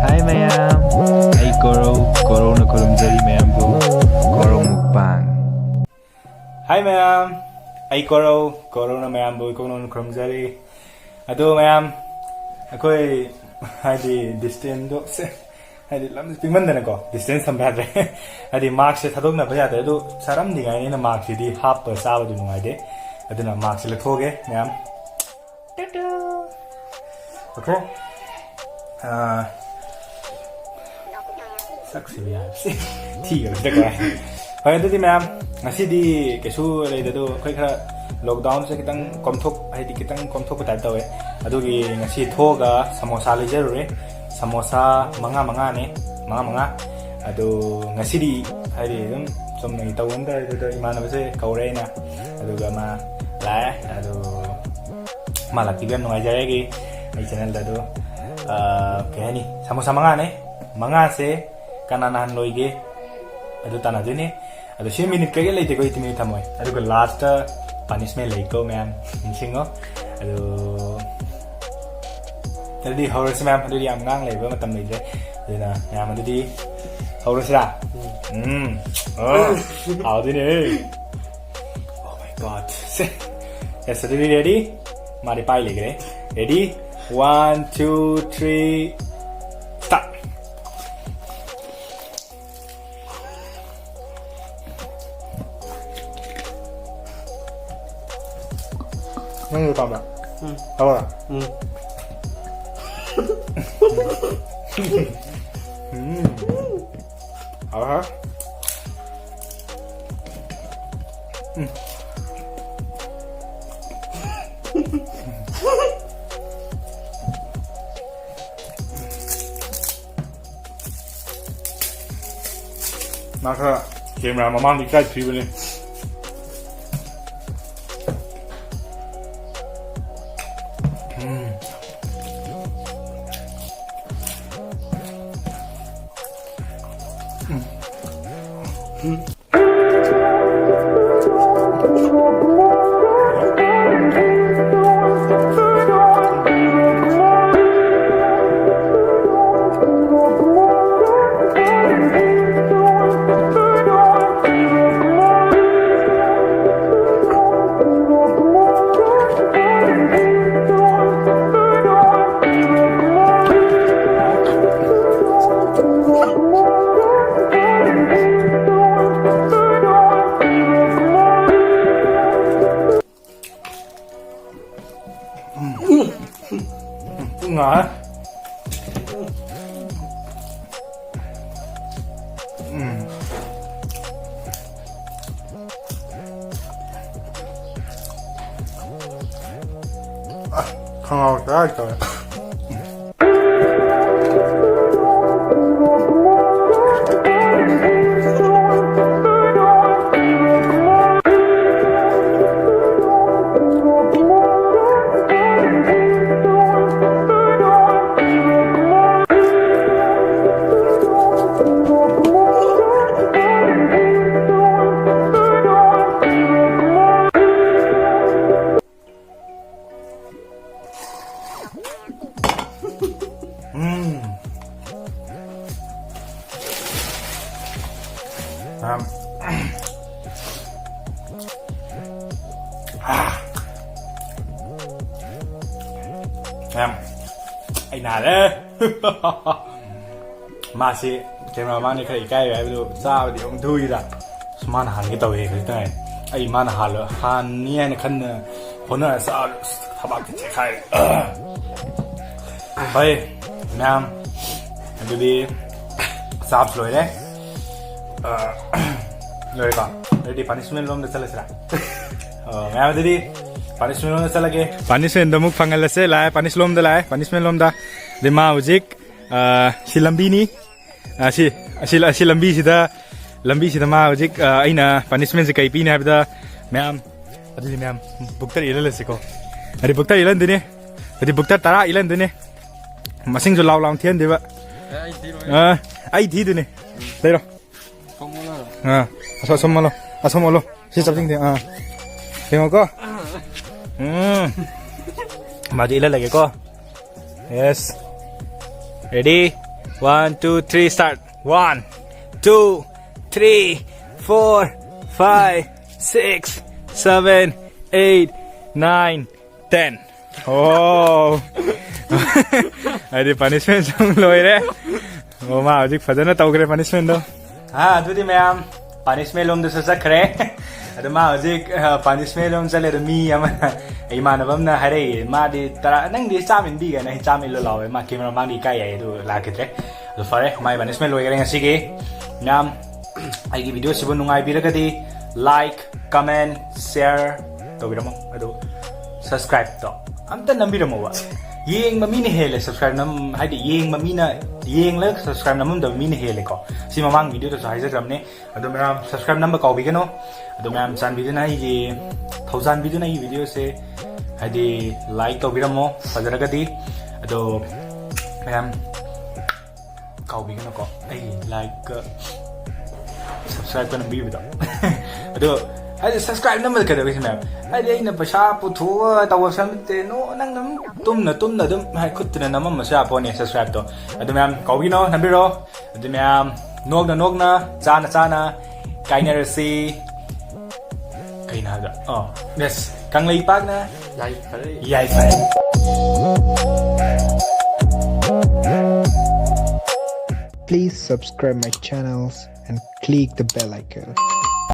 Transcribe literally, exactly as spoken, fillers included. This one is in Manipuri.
ꯍꯥꯏ ꯃꯌꯥꯝ, ꯑꯩ ꯀꯣꯔꯧ, ꯀꯣꯔꯧꯅ ꯈꯨꯔꯨꯝꯖꯔꯤ ꯃꯌꯥꯝꯕꯨ꯫ ꯀꯣꯔꯧ ꯃꯨꯛꯕꯥꯡ꯫ ꯍꯥꯏ ꯃꯌꯥꯝ, ꯑꯩ ꯀꯣꯔꯧ, ꯀꯣꯔꯧꯅ ꯃꯌꯥꯝꯕꯨ ꯏꯀꯣꯛꯅꯧꯅ ꯈꯨꯔꯨꯝꯖꯔꯤ꯫ ꯑꯗꯣ ꯃꯌꯥꯝ, ꯑꯩꯈꯣꯏ ꯍꯥꯏꯗꯤ distance ꯗꯣ, ꯁꯦ, ꯍꯥꯏꯗꯤ ꯂꯝꯁꯦ ꯄꯤꯛꯃꯟꯗꯅꯀꯣ distance ꯊꯝꯕ ꯌꯥꯗ꯭ꯔꯦ꯫ ꯍꯥꯏꯗꯤ mask ꯁꯦ ꯊꯥꯗꯣꯛꯅꯕ ꯌꯥꯗ꯭ꯔꯦ, ꯑꯗꯣ ꯆꯥꯔꯝꯗ꯭ꯔꯤꯉꯩꯅ mask ꯁꯤꯗꯤ ꯍꯥꯞꯄ ꯆꯥꯕꯗꯤ ꯅꯨꯡꯉꯥꯏꯇꯦ꯫ ꯑꯗꯨꯅ mask ꯁꯦ ꯂꯧꯊꯣꯛꯑꯒꯦ ꯃꯌꯥꯝ꯫ Two two. Okay꯫ ꯑꯥ, ꯁꯛꯁꯤꯕꯨ ꯌꯥꯔꯦ꯫ ꯊꯤꯒ꯭ꯔꯦ ꯁꯤꯗ ꯀꯃꯥꯏ꯫ ꯍꯣꯏ, ꯑꯗꯨꯗꯤ ꯃꯌꯥꯝ, ꯉꯁꯤꯗꯤ ꯀꯩꯁꯨ ꯂꯩꯇꯦ, ꯑꯗꯣ ꯑꯩꯈꯣꯏ ꯈꯔ lockdown ꯁꯦ ꯈꯤꯇꯪ ꯀꯣꯝꯊꯣꯛ-, ꯍꯥꯏꯗꯤ ꯈꯤꯇꯪ ꯀꯣꯝꯊꯣꯛꯄ type ꯇꯧꯋꯦ꯫ ꯑꯗꯨꯒꯤ ꯉꯁꯤ ꯊꯣꯛꯑꯒ ꯁꯃꯣꯁꯥ ꯂꯩꯖꯔꯨꯔꯦ꯫ ꯁꯃꯣꯁꯥ ꯃꯉꯥ ꯃꯉꯥꯅꯦ, ꯃꯉꯥ ꯃꯉꯥ꯫ ꯑꯗꯣ ꯉꯁꯤꯗꯤ ꯍꯥꯏꯗꯤ ꯑꯗꯨꯝ ꯆꯨꯝꯅꯒꯤ ꯇꯧꯕ ꯅꯠꯇ꯭ꯔꯦ, ꯑꯗꯨꯗ ꯏꯃꯥꯟꯅꯕꯁꯦ ꯀꯧꯔꯦ ꯑꯩꯅ, ꯑꯗꯨꯒ ꯃꯥ ꯂꯥꯛꯑꯦ꯫ ꯑꯗꯣ ꯃꯥ ꯂꯥꯛꯄꯤꯕ ꯌꯥꯝ ꯅꯨꯡꯉꯥꯏꯖꯔꯦ ꯑꯩꯒꯤ, ꯑꯩ channel ꯗ꯫ ꯑꯗꯣ, ꯑ, ꯀꯩ ꯍꯥꯏꯅꯤ, ꯁꯃꯣꯁꯥ ꯃꯉꯥꯅꯦ, ꯃꯉꯥꯁꯦ ꯀꯅꯥꯅ ꯍꯥꯟ ꯂꯣꯏꯒꯦ ꯑꯗꯨ ꯇꯥꯟꯅꯗꯣꯏꯅꯦ꯫ ꯑꯗꯣ ꯁꯤ minute ꯀꯩꯀꯩ ꯂꯩꯇꯦꯀꯣ, ꯑꯩ minute ꯊꯝꯃꯣꯏ꯫ ꯑꯗꯨꯒ last ꯇ punishment ꯂꯩꯀꯣ ꯃꯌꯥꯝ, ꯅꯤꯡꯁꯤꯡꯉꯣ꯫ ꯑꯗꯣ ꯑꯗꯨꯗꯤ ꯍꯧꯔꯁꯤ ꯃꯌꯥꯝ, ꯑꯗꯨꯗꯤ ꯌꯥꯝ ꯉꯥꯡ ꯂꯩꯕ ꯃꯇꯝ ꯂꯩꯇ꯭ꯔꯦ꯫ ꯑꯗꯨꯅ ꯃꯌꯥꯝ, ꯑꯗꯨꯗꯤ ꯍꯧꯔꯁꯤꯔꯥ? ꯎꯝ꯫ ꯑꯣ, ꯍꯥꯎꯗꯣꯏꯅꯦ꯫ Oh my God꯫ Say. Yes, ꯑꯗꯨꯗꯤ ready? ꯃꯥꯗꯤ ꯄꯥꯏ ꯂꯩꯈ꯭ꯔꯦ꯫ Ready? One, two, three, start! ꯅꯪꯁꯨ ꯄꯥꯝꯕ꯭ꯔꯥ? ꯎꯝ꯫ ꯍꯥꯎꯕ꯭ꯔꯥ? ꯎꯝ꯫ ꯎꯝ꯫ ꯍꯥꯎꯕ꯭ꯔꯥ? ꯎꯝ꯫ ꯃꯥ ꯈꯔ camera ꯃꯃꯥꯡꯗ ꯏꯀꯥꯏ ꯊꯤꯕꯅꯦ꯫ ꯎꯝ꯫ ꯎꯝ꯫ ꯉꯥꯏ꯫ ꯎꯝ꯫ ꯑ, ꯈꯪꯍꯥꯎ ꯆꯥꯔ ꯇꯧꯔꯦ꯫ ꯎꯝ꯫ ꯌꯥꯝ꯫ ꯑꯥ꯫ ꯌꯥꯝ꯫ ꯑꯩ ꯅꯥꯔꯦ꯫ ꯃꯥꯁꯤ cameraman ꯅꯤ, ꯈꯔ ꯏꯀꯥꯏꯕ ꯍꯥꯏꯕꯗꯨ ꯆꯥꯕꯗꯤ ꯑꯃꯨꯛ ꯊꯨꯏꯗ꯫ ꯑꯁ, ꯃꯥꯅ ꯍꯥꯟꯒꯦ ꯇꯧꯋꯦ ꯍꯧꯖꯤꯛꯇ ꯉꯥꯏ꯫ ꯑꯩ ꯃꯥꯅ ꯍꯥꯜꯂ-, ꯍꯥꯟꯅꯤ ꯍꯥꯏꯅ ꯈꯟꯅ ꯍꯣꯠꯅꯔ ꯆꯥꯕꯗꯨ ꯑꯁ, ꯊꯕꯥꯛꯇꯤ ꯆꯦꯛꯈꯥꯏꯔꯦ꯫ ꯐꯩ, ꯃꯌꯥꯝ꯫ ꯑꯗꯨꯗꯤ ꯆꯥꯕꯁꯨ ꯂꯣꯏꯔꯦ꯫ ꯑ, ꯂꯣꯏꯔꯦꯀꯣ? ꯑꯗꯨꯗꯤ punishment ꯂꯣꯝꯗ ꯆꯠꯂꯁꯤꯔꯥ? ꯑ, ꯃꯌꯥꯝ ꯑꯗꯨꯗꯤ punishment ꯂꯣꯝꯗ ꯆꯠꯂꯒꯦ꯫ Punishment ꯗꯣ ꯑꯃꯨꯛ ꯐꯪꯍꯜꯂꯁꯦ꯫ ꯂꯥꯛꯑꯦ, punishment ꯂꯣꯝꯗ ꯂꯥꯛꯑꯦ, punishment ꯂꯣꯝꯗ꯫ ꯑꯗꯩ ꯃꯥ ꯍꯧꯖꯤꯛ ꯑ, ꯁꯤ ꯂꯝꯕꯤꯅꯤ꯫ ꯑ, ꯁꯤ, ꯑꯁꯤ, ꯑꯁꯤ ꯂꯝꯕꯤꯁꯤꯗ, ꯂꯝꯕꯤꯁꯤꯗ ꯃꯥ ꯍꯧꯖꯤꯛ, ꯑ, ꯑꯩꯅ punishment ꯁꯦ ꯀꯩ ꯄꯤꯅꯤ ꯍꯥꯏꯕꯗ, ꯃꯌꯥꯝ, ꯑꯗꯨꯗꯤ ꯃꯌꯥꯝ, book ꯇꯔ ꯏꯜꯍꯜꯂꯁꯤꯀꯣ꯫ ꯑꯗꯨꯗꯤ book ꯇꯔ ꯏꯜꯍꯟꯗꯣꯏꯅꯦ꯫ ꯑꯗꯨꯗꯤ book ꯇꯔ ꯇꯔꯥ ꯏꯜꯍꯟꯗꯣꯏꯅꯦ꯫ ꯃꯁꯤꯡꯁꯨ ꯂꯥꯎ ꯂꯥꯎ ꯊꯤꯍꯟꯗꯣꯏꯕ꯫ ꯑꯦ, ꯑꯩ ꯊꯤꯔꯣꯏ꯫ ꯑ, ꯑꯩ ꯊꯤꯗꯣꯏꯅꯦ꯫ ꯂꯩꯔꯣ꯫ ꯊꯣꯡꯉꯣ ꯂꯥꯎ꯫ ꯑ, ꯑꯁꯣꯝ, ꯑꯁꯣꯝ ꯑꯣꯜꯂꯣ꯫ ꯑꯁꯣꯝ ꯑꯣꯜꯂꯣ꯫ ꯁꯤ ꯆꯞꯁꯤꯡꯗꯦ꯫ ꯑ꯫ ꯌꯦꯡꯉꯣꯀꯣ꯫ ꯎꯝ꯫ ꯃꯥꯗꯤ ꯏꯜꯍꯜꯂꯒꯦꯀꯣ꯫ Yes. Ready? One, two, three, start. One, two, three, four, five, six, seven, eight, nine, ten. Oh. ꯍꯥꯏꯗꯤ ꯄꯅꯤꯁꯃꯦꯟ ꯁꯨꯝ ꯂꯣꯏꯔꯦ꯫ ꯑꯣ, ꯃꯥ ꯍꯧꯖꯤꯛ ꯐꯖꯅ ꯇꯧꯈ꯭ꯔꯦ ꯄꯅꯤꯁꯃꯦꯟꯗꯣ꯫ ꯍꯥ, ꯑꯗꯨꯗꯤ ꯃꯌꯥꯝ ꯄꯅꯤꯁꯃꯦꯟ ꯂꯣꯝꯗꯁꯨ ꯆꯠꯈ꯭ꯔꯦ꯫ ꯑꯗꯣ ꯃꯥ ꯍꯧꯖꯤꯛ ꯄꯅꯤꯁꯃꯦꯟ ꯂꯣꯝ ꯆꯠꯂꯦ꯫ ꯑꯗꯣ ꯃꯤ ꯑꯃꯅ, ꯏꯃꯥꯟꯅꯕ ꯑꯃꯅ ꯍꯥꯏꯔꯛꯏ, ꯃꯥꯗꯤ ꯇꯔꯥ, "ꯅꯪꯗꯤ ꯆꯥꯝ ꯏꯟꯕꯤꯒꯅ ꯑꯩ ꯆꯥꯝ ꯏꯜꯂꯣ ꯂꯥꯎꯋꯦ", ꯃꯥ ꯀꯦꯃꯦꯔꯥ ꯃꯥꯡꯗꯤ ꯏꯀꯥꯏ ꯌꯥꯏ, ꯑꯗꯨ ꯂꯥꯛꯈꯤꯗ꯭ꯔꯦ꯫ ꯑꯗꯣ ꯐꯔꯦ, ꯃꯥꯏ ꯄꯅꯤꯁꯃꯦꯟ ꯂꯣꯏꯈꯔꯦ ꯉꯁꯤꯒꯤ꯫ ꯃꯌꯥꯝ ꯑꯩꯒꯤ ꯚꯤꯗꯤꯑꯣꯁꯤꯕꯨ ꯅꯨꯡꯉꯥꯏꯕꯤꯔꯒꯗꯤ like, comment, share ꯇꯧꯕꯤꯔꯝꯃꯣ꯫ ꯑꯗꯨ subscribe ꯇꯣ ꯑꯝꯇ ꯅꯝꯕꯤꯔꯝꯃꯣꯕ꯫ ꯌꯦꯡꯕ ꯃꯤꯅ ꯍꯦꯜꯂꯦ subscribe ꯅꯝ, ꯍꯥꯏꯗꯤ ꯌꯦꯡꯕ ꯃꯤꯅ, ꯌꯦꯡꯂꯒ subscribe ꯅꯝꯃꯝꯗꯕ ꯃꯤꯅ ꯍꯦꯜꯂꯦꯀꯣ꯫ ꯁꯤ ꯃꯃꯥꯡ ꯚꯤꯗꯤꯑꯣꯗꯁꯨ ꯍꯥꯏꯖꯈ꯭ꯔꯕꯅꯦ꯫ ꯑꯗꯣ ꯃꯌꯥꯝ subscribe ꯅꯝꯕ ꯀꯥꯎꯕꯤꯒꯅꯨ꯫ ꯑꯗꯣ ꯃꯌꯥꯝ ꯆꯥꯟꯕꯤꯗꯨꯅ ꯑꯩꯒꯤ, ꯊꯧꯖꯥꯟꯕꯤꯗꯨꯅ ꯑꯩꯒꯤ ꯚꯤꯗꯤꯑꯣꯁꯦ ꯍꯥꯏꯗꯤ like ꯇꯧꯕꯤꯔꯝꯃꯣ ꯐꯖꯔꯒꯗꯤ꯫ ꯑꯗꯣ ꯃꯌꯥꯝ ꯀꯥꯎꯕꯤꯒꯅꯨꯀꯣ, ꯑꯩ like ꯀ subscribe ꯀ ꯅꯝꯕꯤꯕꯗꯣ꯫ ꯑꯗꯣ ꯍꯥꯏꯗꯤ subscribe ꯅꯝꯕꯗ ꯀꯩꯗꯧꯒꯦ ꯁꯤ ꯃꯌꯥꯝ? ꯍꯥꯏꯗꯤ ꯑꯩꯅ ꯄꯩꯁꯥ ꯄꯨꯊꯣꯛꯑꯒ ꯇꯧꯕ ꯁꯝ ꯅꯠꯇꯦ꯫ ꯅꯣ, ꯅꯪ ꯑꯗꯨꯝ ꯇꯨꯝꯅ ꯇꯨꯝꯅ ꯑꯗꯨꯝ ꯍꯥꯏ ꯈꯨꯠꯇꯨꯅ ꯅꯝꯃꯝꯕꯁꯨ ꯌꯥꯄꯣꯠꯅꯦ subscribe ꯇꯣ꯫ ꯑꯗꯨ ꯃꯌꯥꯝ ꯀꯥꯎꯕꯤꯒꯅꯣ, ꯅꯝꯕꯤꯔꯣ꯫ ꯑꯗꯨ ꯃꯌꯥꯝ ꯅꯣꯛꯅ ꯅꯣꯛꯅ, ꯆꯥꯅ ꯆꯥꯅ ꯀꯥꯏꯅꯔꯁꯤ꯫ ꯀꯩꯅꯣ ꯍꯥꯏꯕ? ꯑꯣ, yes, ꯀꯪꯂꯩꯄꯥꯛꯅ ꯌꯥꯏꯐꯔꯦ꯫ ꯌꯥꯏꯐꯔꯦ꯫ Please subscribe my channels and click the bell icon.